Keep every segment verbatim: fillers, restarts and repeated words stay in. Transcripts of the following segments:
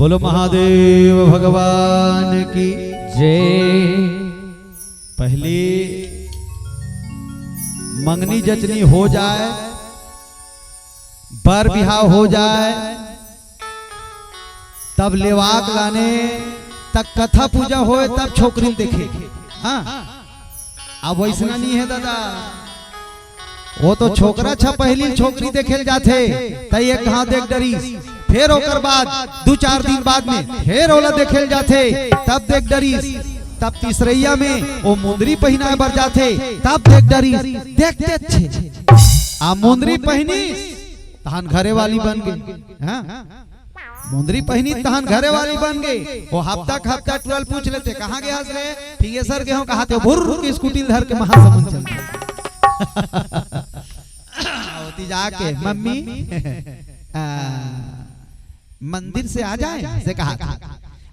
बोलो महादेव भगवान की जय। पहली मंगनी जचनी हो जाए, बर बिहाव हो जाए, तब लेवाक लाने, तब कथा पूजा होए, तब छोकरी देखे। हाँ, अब वैसना नहीं है दादा। वो तो छोकरा छा पहली छोकरी देखे ल जाथे, त एक घाव देख डरिस, फिर ओकर बाद दू चार दिन बाद में फिर ओला देखे ल जाथे, तब देख डरिस, तब तीसरैया में वो मुंदरी पहिनाए बर जाथे, तब देख डरिस, देखते अच्छे आ मुंदरी पहिनिस, तहन घरे वाली बन गई। हाँ? मुंदरी पहिनिस तहन घरे वाली बन गई। वो हफ्ता के हफ्ता टुरा ल पूछ लेथे, "कहाँ गे हस रे?" "फिंगेसर गे हंव," कहाथे, भुर्र के स्कूटी ल धर के महासमुंद चल दे। ओती जाके, "मम्मी, आ, मंदिर से आ जाए?" से कहाथे।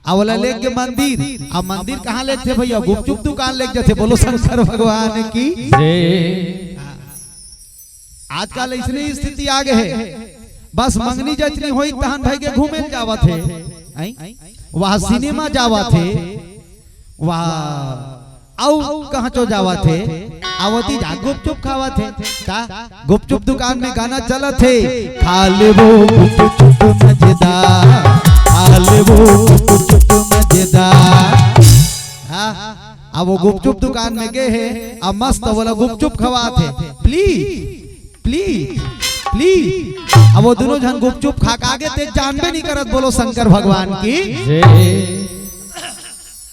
आ ओला लेग गे मंदिर। अब मंदिर कहाँ लेगथे भैया? गुपचुप दुकान लेग जाथे। बोलो शंकर भगवान की। जय। आजकल ऐसने स्थिति आ गए है, बस मंगनी जचनी होई तहन भाई के घूमे ल जावत है, आई? वहाँ सिनेमा जावत है, वहाँ अउ कहाँ चो जावत है, आवती जा गुपचुप खावत है। का गुपचुप दुकान में गाना चलत है, "खा लेबो गुपचुप मजेदार, खा लेबो गुपचुप मजेदार।" हाँ, अब वो गुपचुप दुकान में गए है, अब मस्त वाला गुपचुप खवात है, प्लीज, प्लीज, प्लीज। अब वो दोनों झन गुपचुप खा के आगे ते जानबे नहीं करत। बोलो शंकर भगवान की। जय।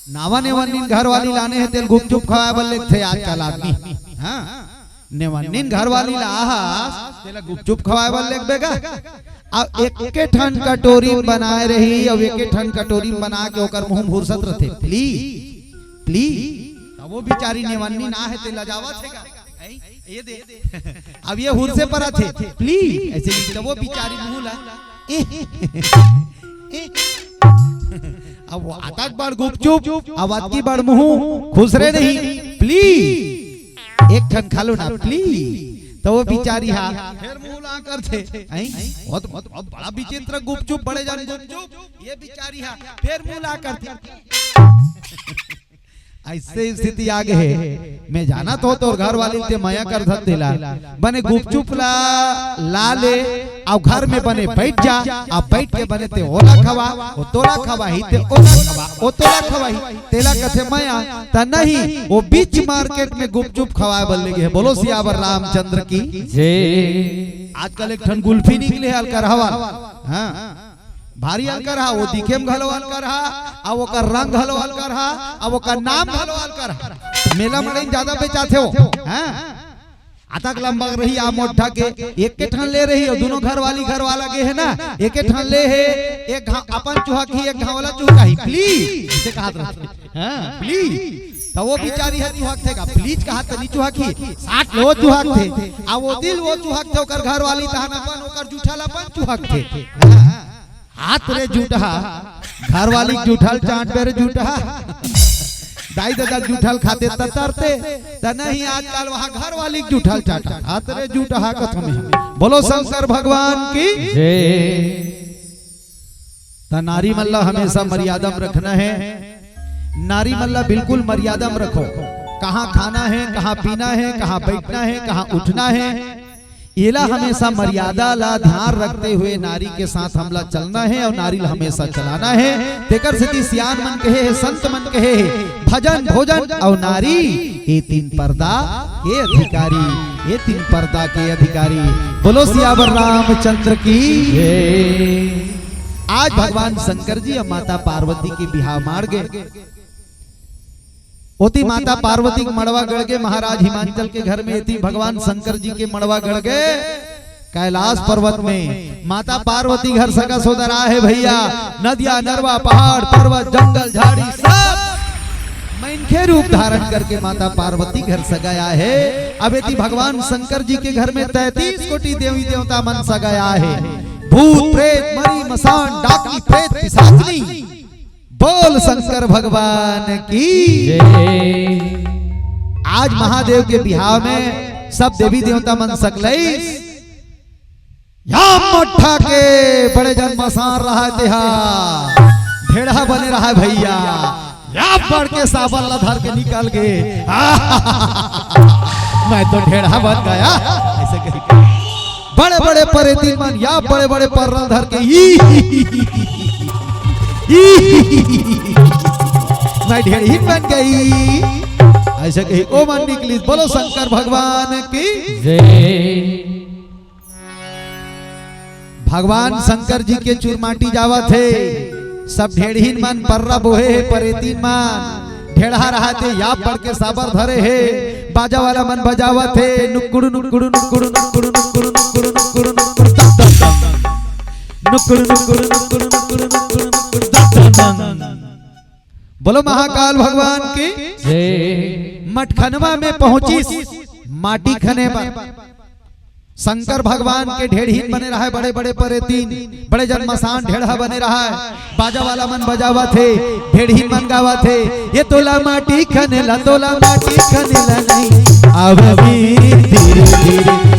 नावा नेवन्नीन घर वाली लाने है, तेल गुपचुप खवाए बर लेगथे आजकल आदमी। हाँ, नेवन्नीन घर वाली ला आहा, तेला गुपचुप खवाए बर लेगबे गा। अब एके ठन कटोरी बनाए रही, अब एके ठन कटोरी बना के ओकर मुंह में हुरसत रथे, "प्लीज, प्लीज।" अब वो बिचारी नेवन्नीन आहे, तेला जावत है गा। आई, ये दे। अब ये हुरसे परत है, "प्लीज," ऐसे नहीं, तब वो बिचारी मुंह ला, ए, ए। अब वो अतक बड़ गुपचुप, अब अतकी बड़ मुंह, खुश रे नहीं, "प्लीज, एक ठन खा लो ना, प्लीज।" तो वो बिचारी हा, फिर मुंह ला करथे, आई? बहुत, बहुत, बहुत बड़ा विचित्र गुपचुप, बड़े जान गुपचुप, ये बिचारी हा, फिर मुंह ला करथे। ऐसे स्थिति आ गए है, मैं जानत हों तोर घर वाली ते मया करथस तेला, बने गुपचुप ला, ला ले, अउ घर में बने बैठ जा, अब बैठ के बने ते ओला खवा, ओ तोला खवाही, ते ओला खवा, ओ तोला खवाही, तेला कथे मया, त नहीं, वो बीच मार्केट में गुपचुप खवाए बर लेगे है। बोलो सियावर रामचंद्र की। जय। आजकल एक ठन गुल्फी निकले है अलकरहा वाला, हाँ, भारी अलकर हा, वो दिखे में घलो अलकर हा, अब ओकर रंग घलो अलकर हा, अब ओकर नाम घलो अलकर हा। मेला मड़ई में ज्यादा बेचाथे वो, हाँ? अतक लंबा रही आ मोट्ठा के, एके ठन ले रही, अउ दोनों घर वाली घर वाला गे है ना, एके ठन ले है, एक घा-, अपन चुहकही, एक घांव ला चुहकाही, प्लीज, इसे कहात रहिथे। हाँ, प्लीज। त वो बिचारी ह चुहकथे गा, प्लीज कहाथे त नी चुहकही, साट ले वो चुहकथे। आ वो दिल वो चुहकथे, ओकर घर वाली तहन अपन, ओकर जूठा ला अपन चुहकथे। हाँ, हाथ रे जूठा, घर वाली के जूठा ल चाटबे रे जूठा। दाई ददा के जूठा ल खाते त तरते, त नहीं आजकल वहाँ घर वाली के जूठा ल चाटा। हाथ रे जूठा कथों में। बोलो शंकर भगवान की। जय। त नारी मन ला हमेशा मर्यादा में रखना है। नारी मन ला बिल्कुल मर्यादा में रखो। कहाँ खाना है, कहाँ पीना है, कहाँ बैठना है, कहाँ उठना है, एला हमेशा मर्यादा ला ध्यान रखते हुए नारी के साथ हमला चलना है अउ नारी ला हमेशा चलाना है। तेकर सेती सियान मन कहे हे, संत मन कहे हे, भजन, भोजन अउ नारी, ये तीन पर्दा के अधिकारी, ये तीन पर्दा के अधिकारी। बोलो सियावर रामचंद्र की। जय। आज भगवान शंकर जी अउ माता पार्वती के बिहाव माड़ गे। ओती माता पार्वती के मड़वा गड़ गे, महाराज हिमांचल के घर में, एती भगवान शंकर जी के मड़वा गड़ गे कैलाश पर्वत में। माता पार्वती घर सगा सोदर आहे भैया, नदिया, नरवा, पहाड़, पर्वत, जंगल, झाड़ी, सब मनखे रूप धारण करके माता पार्वती घर सगा आहे। अब एती भगवान शंकर जी के घर में तैंतीस कोटि देवी देवता मन सगा आहे, भूत, प्रेत, मरी, मसान, डाकनी, प्रेत, पिशाचनी। बोल शंकर भगवान की। जय। आज महादेव के बिहाव में सब देवी देवता मन सकलइस। या मट्ठा के बड़े जन मसान रहा तेहा। ढेड़हा बने रहा भैया, या बढ़ के साबर ला धर के निकल गे। मैं तो ढेड़हा बन गया, ऐसे कही। बड़े बड़े परेती मन या बड़े बड़े पर्रा धर के, ई, ई, मैं ढेड़ही बन गई, ऐसे कही। ओ मन निकली। बोलो शंकर भगवान की। जय। भगवान शंकर जी के चुरमाटी जावत हे। सब ढेड़हीन मन पर्रा बोहे हे, परेतीन मन ढेड़हा रहा थे, या बढ़ के साबर धरे हे। बाजा वाला मन बजावत हे, नुक्कुड़ू नुक्कुड़ू नुक्कुड़ू नुक्कुड़ू नुक्कुड़ू नुक्कुड़ू नुक्कुड़ू नुक्कुड़ू नुक्कुड़ू नुक्कुड़ू नुक्कुड़ू नुक्कुड़ू नुक्कुड़ू नुक्कुड़ू नुक्कुड़ू नुक्कुड़ू नुक्कुड़ू नुक्कुड़ू। बोलो महाकाल भगवान की। जय। मटखनवा में पहुंचिस माटी खने बर। शंकर भगवान के ढेड़हीन बने रहा हे, बड़े बड़े परेतीन, बड़े जन मसान ढेड़हा बने रहा हे। बाजा वाला मन बजावत हे, ढेड़हीन मन गावत हे, ये तोला माटी खने ला, तोला माटी खने ला नहीं आवे धीरे धीरे,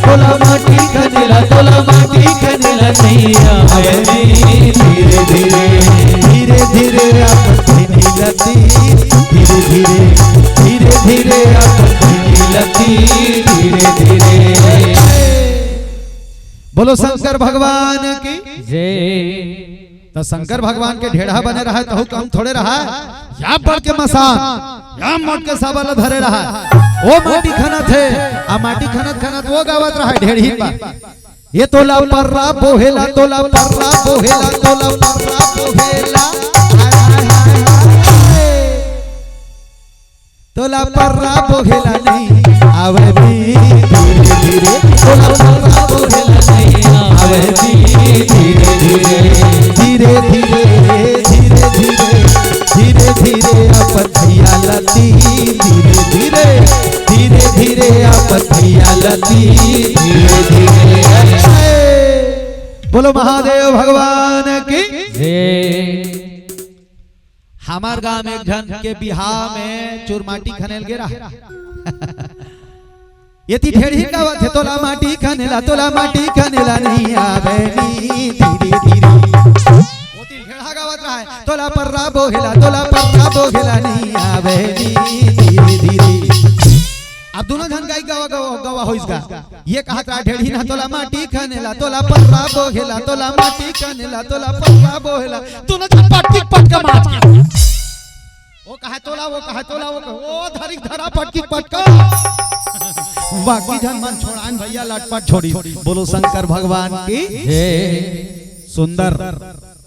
तोला माटी खने ला, तोला माटी खने ला नहीं आवे धीरे धीरे, धीरे धीरे आप खने लती, धीरे धीरे, धीरे धीरे आप खने लती, धीरे धीरे। बोलो शंकर भगवान की। जय। तो शंकर भगवान के ढेड़हा बने रहा, तहु कम थोड़े रहा। या बढ़ के मसान, या मोट के साबर ला धरे रहा। ओ माटी खनत हे, आ माटी खनत खनत वो गावत रहा ढेड़ही पर। ये तोला पर्रा बोहेला, तोला पर्रा बोहेला, तोला पर्रा बोहेला। हाय, हाय, हाय, हाय। तोला पर्रा बोहेला नहीं आवे धीरे धीरे, तोला पर्रा बोहेला नहीं आवे धीरे धीरे, धीरे धीरे, धीरे धीरे, धीरे धीरे अपन भैया लती, धीरे धीरे, धीरे धीरे अपन भैया लती, धीरे धीरे। बोलो महादेव भगवान की। जय। हमार गांव में एक झन के बिहाव में चुरमाटी खनेल गे रहा। ये ती ढेड़ही गावत हे, तोला माटी खनेला, तोला माटी खनेला नहीं आवे नी धीरे धीरे। वो ती ढेड़हा गावत रहा हे, तोला पर्रा बोहेला, तोला पर्रा बोहेला नहीं आवे नी धीरे धीरे। अब दोनों झन गाई गवा, गवा, गवा होइस गा। ये कहत रहा ढेड़ही ना, तोला माटी खनेला, तोला पर्रा बोहेला, तोला माटी खनेला, तोला पर्रा बोहेला। दोनों झन पटकी पटका मार के। वो कहा तोला, वो कहा तोला, वो कहा, ओ धरी धरा पटकी पटका। बाकी झन मन छोड़ान भैया, लटपट छोड़ी। बोलो शंकर भगवान की। जय। सुंदर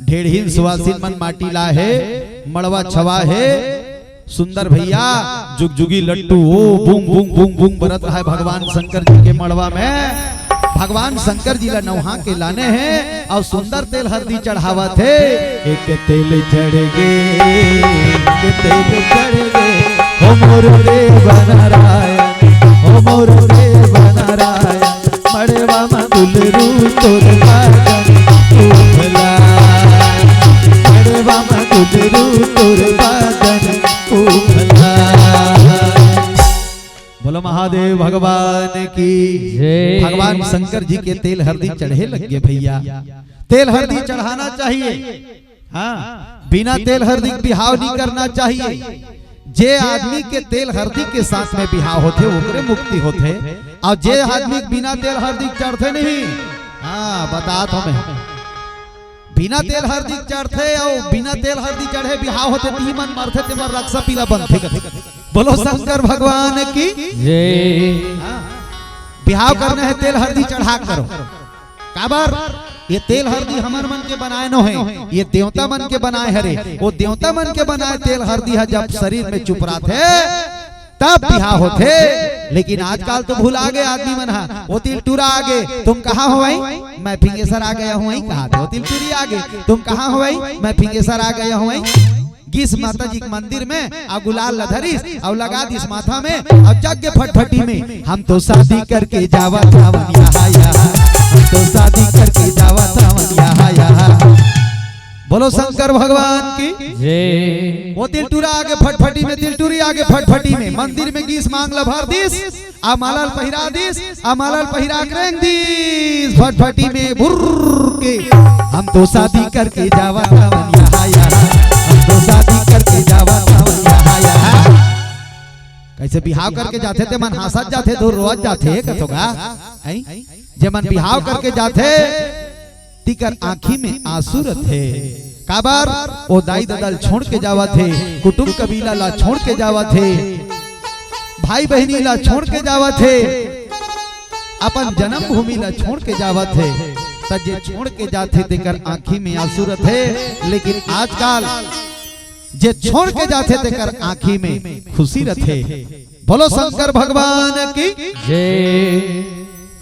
ढेड़हीन सुवासिन मन माटी ला हे, मड़वा छवा हे। सुंदर भैया, जुगजुगी लट्टू, ओ बूम बूम बूम बूम बरत रहा हे भगवान शंकर जी के मड़वा में। भगवान शंकर जी ला नहा के लाने हे अउ सुंदर तेल हरदी चढ़ावत हे। एक तेल चढ़ गे, एक तेल चढ़ गे, हो मोर देव नारायण, हो मोर देव नारायण। मड़वा म दुलरू तोर बदन उभला, मड़वा म दुलरू तोर बदन उभला। बोलो महादेव भगवान की। जय। भगवान शंकर जी के तेल हरदी चढ़े लग गे भैया। तेल हरदी चढ़ाना चाहिए। हाँ, बिना तेल हरदी के बिहाव नहीं करना चाहिए। जे आदमी के तेल हरदी के साथ में बिहाव होथे, ओकरे मुक्ति होथे। अउ जे आदमी के बिना तेल हरदी के चढ़थे नहीं, हाँ, बतात हों मैं, बिना तेल हरदी के चढ़थे अउ बिना तेल हरदी चढ़े बिहाव होथे, तिही मन मरथे, ते मन रक्सा पीला बनथे। बोलो शंकर भगवान की। जय। हाँ, बिहाव करना हे, तेल हरदी चढ़ा के करो। काबर? ये तेल हरदी हमर मन के बनाए नो हे, ये देवता मन के बनाए हरे। वो देवता मन के बनाए तेल हरदी ह जब शरीर में चुपराथे, तब बिहाव होथे। लेकिन आजकल तो भुला गे आदमी मन ह। वो तिल टुरा आ गे, तुम कहाँ हो भाई? मैं फिंगेसर आ गया हूँ, वहीं कहा थे। वो तिल टुरी आ गे, तुम कहाँ हो भाई? मैं फिंगेसर आ गया हूँ, वहीं। गिस माता जी के मंदिर में, अउ गुलाल ला धरिस, अउ लगा दिस माथा में, अउ जग के फटफटी में, हम तो शादी करके जावत हवन यहाँ, यहाँ। हम तो शादी करके जावत हवन यहाँ, यहाँ। बोलो शंकर भगवान की। जय। वो तिल टुरा आ गे फटफटी में, तिल टुरी आ गे फटफटी में, मंदिर में गिस मांग ला भर दिस, अउ माला ल पहिरा दिस, अउ माला ल पहिरा के रेंग दिस फटफटी में भुर्र के। हम तो शादी करके जावत हवन यहाँ, यहाँ। से बिहाव करके जाथे ते मन हांसत जाथे, धुर रोवत जाथे, कथो गा? हैं? जे मन बिहाव करके जाथे, तिकर आंखी में आंसू रथे। काबर? ओ दाई ददा ल छोड़ के जावत हे, कुटुंब कबीला ला छोड़ के जावत हे, भाई बहिनी ला छोड़ के जावत हे, अपन जन्मभूमि ला छोड़ के जावत हे। त जे छोड़ के जाथे, तेकर आंखी में आंसू रथे, लेकिन आजकल जे छोड़ के जाथे, तेकर आंखी में खुशी रथे। बोलो शंकर भगवान की। जय।